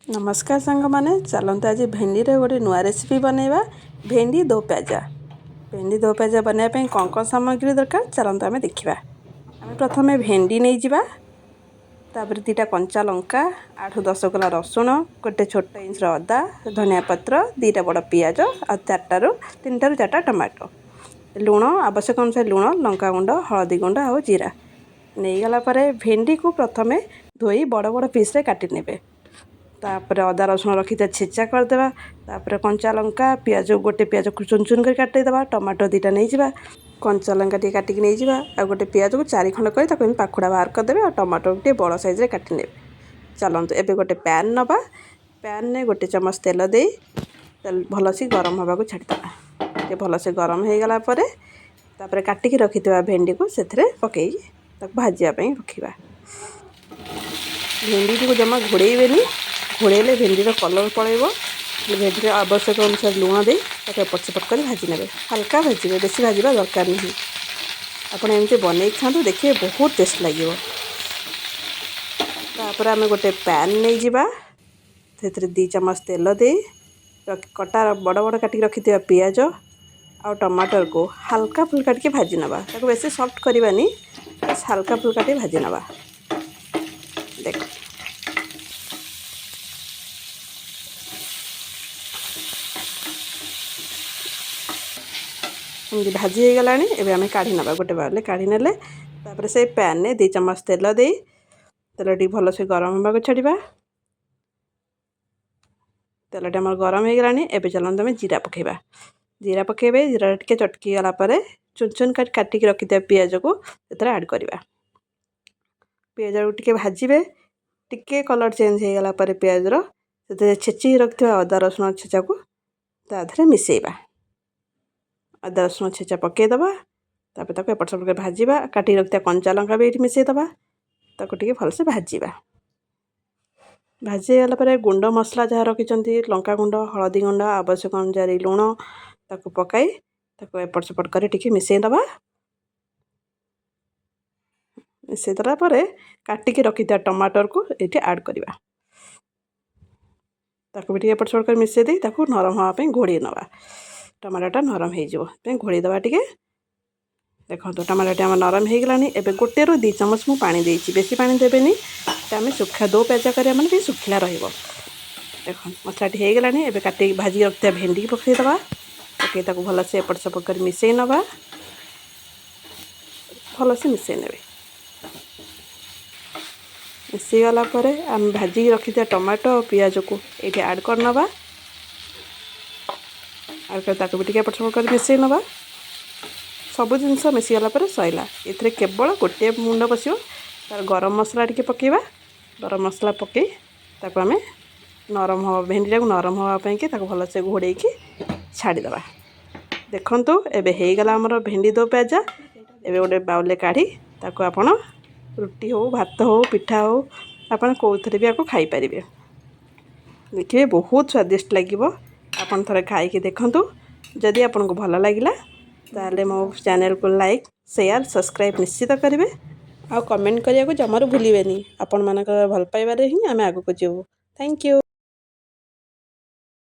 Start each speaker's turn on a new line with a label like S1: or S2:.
S1: ନମସ୍କାର ସାଙ୍ଗମାନେ, ଚାଲନ୍ତୁ ଆଜି ଭେଣ୍ଡିର ଗୋଟେ ନୂଆ ରେସିପି ବନେଇବା, ଭେଣ୍ଡି ଦୋ ପ୍ୟାଜା। ଭେଣ୍ଡି ଦୋ ପ୍ୟାଜା ବନେଇବା ପାଇଁ କ'ଣ କ'ଣ ସାମଗ୍ରୀ ଦରକାର, ଚାଲନ୍ତୁ ଆମେ ଦେଖିବା। ଆମେ ପ୍ରଥମେ ଭେଣ୍ଡି ନେଇଯିବା, ତାପରେ 2ଟା କଞ୍ଚା ଲଙ୍କା, 8ରୁ 10 କୋଲା ରସୁଣ, ଗୋଟେ ଛୋଟ ଇଞ୍ଚର ଅଦା, ଧନିଆ ପତ୍ର, 2ଟା ବଡ଼ ପିଆଜ ଆଉ 3ଟାରୁ 4ଟା ଟମାଟୋ, ଲୁଣ ଆବଶ୍ୟକ ଅନୁସାରେ ଲୁଣ, ଲଙ୍କାଗୁଣ୍ଡ, ହଳଦୀ ଗୁଣ୍ଡ ଆଉ ଜିରା। ନେଇଗଲା ପରେ ଭେଣ୍ଡିକୁ ପ୍ରଥମେ ଧୋଇ ବଡ଼ ବଡ଼ ପିସ୍ରେ କାଟି ନେବେ। ତାପରେ ଅଦା ରସୁଣ ରଖିଥିବା ଛେଚା କରିଦେବା। ତାପରେ କଞ୍ଚା ଲଙ୍କା, ପିଆଜ, ଗୋଟେ ପିଆଜକୁ ଚୁନ ଚୁନ କରି କାଟିଦେବା। ଟମାଟୋ 2ଟା ନେଇଯିବା, କଞ୍ଚା ଲଙ୍କା ଟିକେ କାଟିକି ନେଇଯିବା ଆଉ ଗୋଟେ ପିଆଜକୁ 4 ଖଣ୍ଡ କରି ତାକୁ ଏମିତି ପାଖୁଡ଼ା ବାହାର କରିଦେବେ ଆଉ ଟମାଟୋକୁ ଟିକେ ବଡ଼ ସାଇଜ୍ରେ କାଟି ନେବେ। ଚାଲନ୍ତୁ ଏବେ ଗୋଟେ ପ୍ୟାନ୍ ନେବା। ପ୍ୟାନ୍ରେ ଗୋଟେ ଚାମଚ ତେଲ ଦେଇ ତେଲ ଭଲସେ ଗରମ ହେବାକୁ ଛାଡ଼ିଦେବା। ଟିକେ ଭଲସେ ଗରମ ହେଇଗଲା ପରେ ତାପରେ କାଟିକି ରଖିଥିବା ଭେଣ୍ଡିକୁ ସେଥିରେ ପକାଇକି ତାକୁ ଭାଜିବା ପାଇଁ ରଖିବା। ଭେଣ୍ଡିଟିକୁ ଜମା ଘୋଡ଼େଇବେନି, ଘୋଡ଼େଇଲେ ଭେଣ୍ଡିର କଲର୍ ପଳେଇବ। ଭେଣ୍ଡିର ଆବଶ୍ୟକ ଅନୁସାରେ ଲୁଣ ଦେଇ ତାକୁ ଏପଟ ସେପଟ କରି ଭାଜି ନେବେ। ହାଲକା ଭାଜିବେ, ବେଶୀ ଭାଜିବା ଦରକାର ନାହିଁ। ଆପଣ ଏମିତି ବନେଇକି ଖାଆନ୍ତୁ, ଦେଖିବେ ବହୁତ ଟେଷ୍ଟ ଲାଗିବ। ତାପରେ ଆମେ ଗୋଟେ ପ୍ୟାନ୍ ନେଇଯିବା, ସେଥିରେ 2 ଚାମଚ ତେଲ ଦେଇ କଟା ବଡ଼ ବଡ଼ କାଟିକି ରଖିଥିବା ପିଆଜ ଆଉ ଟମାଟରକୁ ହାଲକା ଫୁଲକା ଟିକେ ଭାଜି ନେବା। ତାକୁ ବେଶୀ ସଫ୍ଟ କରିବାନି, ବାସ୍ ହାଲକା ଫୁଲକା ଟିକେ ଭାଜି ନେବା। ଦେଖ, ଏମିତି ଭାଜି ହେଇଗଲାଣି। ଏବେ ଆମେ କାଢ଼ି ନେବା, ଗୋଟେ ବାଉଲରେ କାଢ଼ି ନେଲେ। ତାପରେ ସେଇ ପ୍ୟାନ୍ରେ 2 ଚାମଚ ତେଲ ଦେଇ ତେଲ ଟିକେ ଭଲସେ ଗରମ ହେବାକୁ ଛାଡ଼ିବା। ତେଲଟି ଆମର ଗରମ ହେଇଗଲାଣି। ଏବେ ଚାଲନ୍ତୁ ଆମେ ଜିରା ପକାଇବା। ଜିରା ପକାଇବେ, ଜିରା ଟିକେ ଚଟକି ଗଲା ପରେ ଚୁନ ଚୁନ କରି କାଟିକି ରଖିଥିବା ପିଆଜକୁ ସେଥିରେ ଆଡ଼୍ କରିବା। ପିଆଜକୁ ଟିକେ ଭାଜିବେ, ଟିକେ କଲର୍ ଚେଞ୍ଜ ହେଇଗଲା ପରେ ପିଆଜର ସେଥିରେ ଛେଚିକି ରଖିଥିବା ଅଦା ରସୁଣ ଛେଚାକୁ ତା ଦେହରେ ମିଶାଇବା। ଅଦା ରସୁଣ ଛେଚା ପକାଇଦେବା, ତାପରେ ତାକୁ ଏପଟ ସେପଟ କରି ଭାଜିବା। କାଟିକି ରଖିଥିବା କଞ୍ଚା ଲଙ୍କା ବି ଏଇଠି ମିଶାଇଦେବା, ତାକୁ ଟିକେ ଭଲସେ ଭାଜିବା। ଭାଜି ହେଇଗଲା ପରେ ଗୁଣ୍ଡ ମସଲା ଯାହା ରଖିଛନ୍ତି, ଲଙ୍କା ଗୁଣ୍ଡ, ହଳଦୀ ଗୁଣ୍ଡ, ଆବଶ୍ୟକ ଅନୁଯାୟୀ ଲୁଣ, ତାକୁ ପକାଇ ତାକୁ ଏପଟ ସେପଟ କରି ଟିକେ ମିଶାଇଦେବା। ମିଶାଇ ଦେଲା ପରେ କାଟିକି ରଖିଥିବା ଟମାଟରକୁ ଏଇଠି ଆଡ଼୍ କରିବା। ତାକୁ ବି ଟିକେ ଏପଟ ସେପଟ କରି ମିଶାଇ ଦେଇ ତାକୁ ନରମ ହେବା ପାଇଁ ଘୋଡ଼େଇ ନେବା। ଟମାଟୋଟା ନରମ ହେଇଯିବ ପାଇଁ ଘୋଡ଼େଇ ଦେବା ଟିକେ। ଦେଖନ୍ତୁ, ଟମାଟୋଟି ଆମର ନରମ ହେଇଗଲାଣି। ଏବେ 1ରୁ 2 ଚାମଚ ମୁଁ ପାଣି ଦେଇଛି, ବେଶୀ ପାଣି ଦେବେନି। ଆମେ ଶୁଖା ଦୋ ପିଆଜ କରିବା ମାନେ ଟିକେ ଶୁଖିଲା ରହିବ। ଦେଖନ୍ତୁ, ମସଲାଟି ହେଇଗଲାଣି। ଏବେ କାଟିକି ଭାଜିକି ରଖିଥିବା ଭେଣ୍ଡିକି ପକାଇଦେବା। ପକାଇ ତାକୁ ଭଲସେ ଏପଟ ସେପଟ କରି ମିଶାଇ ନେବା, ଭଲସେ ମିଶାଇ ନେବେ। ମିଶିଗଲା ପରେ ଆମେ ଭାଜିକି ରଖିଥିବା ଟମାଟୋ ଆଉ ପିଆଜକୁ ଏଇଠି ଆଡ଼୍ କରିନେବା। ଆଡ଼୍ କରି ତାକୁ ବି ଟିକେ ଏପଟ ସେପଟ କରି ମିଶାଇ ନେବା। ସବୁ ଜିନିଷ ମିଶିଗଲା ପରେ ସଇଲା। ଏଥିରେ କେବଳ ଗୋଟିଏ ମୁଣ୍ଡ ବସିବ, ତାର ଗରମ ମସଲା ଟିକେ ପକାଇବା। ଗରମ ମସଲା ପକାଇ ତାକୁ ଆମେ ନରମ ହେବ, ଭେଣ୍ଡିଟାକୁ ନରମ ହେବା ପାଇଁକି ତାକୁ ଭଲସେ ଘୋଡ଼େଇକି ଛାଡ଼ିଦେବା। ଦେଖନ୍ତୁ, ଏବେ ହେଇଗଲା ଆମର ଭେଣ୍ଡି ଦୋ ପିଆଜା। ଏବେ ଗୋଟେ ବାଉଲରେ କାଢ଼ି ତାକୁ ଆପଣ ରୁଟି ହେଉ, ଭାତ ହେଉ, ପିଠା ହେଉ, ଆପଣ କେଉଁଥିରେ ବି ଆକୁ ଖାଇପାରିବେ। ଦେଖିବେ ବହୁତ ସ୍ୱାଦିଷ୍ଟ ଲାଗିବ। ଆପଣ ଥରେ ଖାଇକି ଦେଖନ୍ତୁ। ଯଦି ଆପଣଙ୍କୁ ଭଲ ଲାଗିଲା, ତାହେଲେ ମୋ ଚ୍ୟାନେଲକୁ ଲାଇକ୍, ସେୟାର, ସବସ୍କ୍ରାଇବ୍ ନିଶ୍ଚିତ କରିବେ ଆଉ କମେଣ୍ଟ କରିବାକୁ ଜମାରୁ ଭୁଲିବେନି। ଆପଣମାନଙ୍କର ଭଲ ପାଇବାରେ ହିଁ ଆମେ ଆଗକୁ ଯିବୁ। Thank you.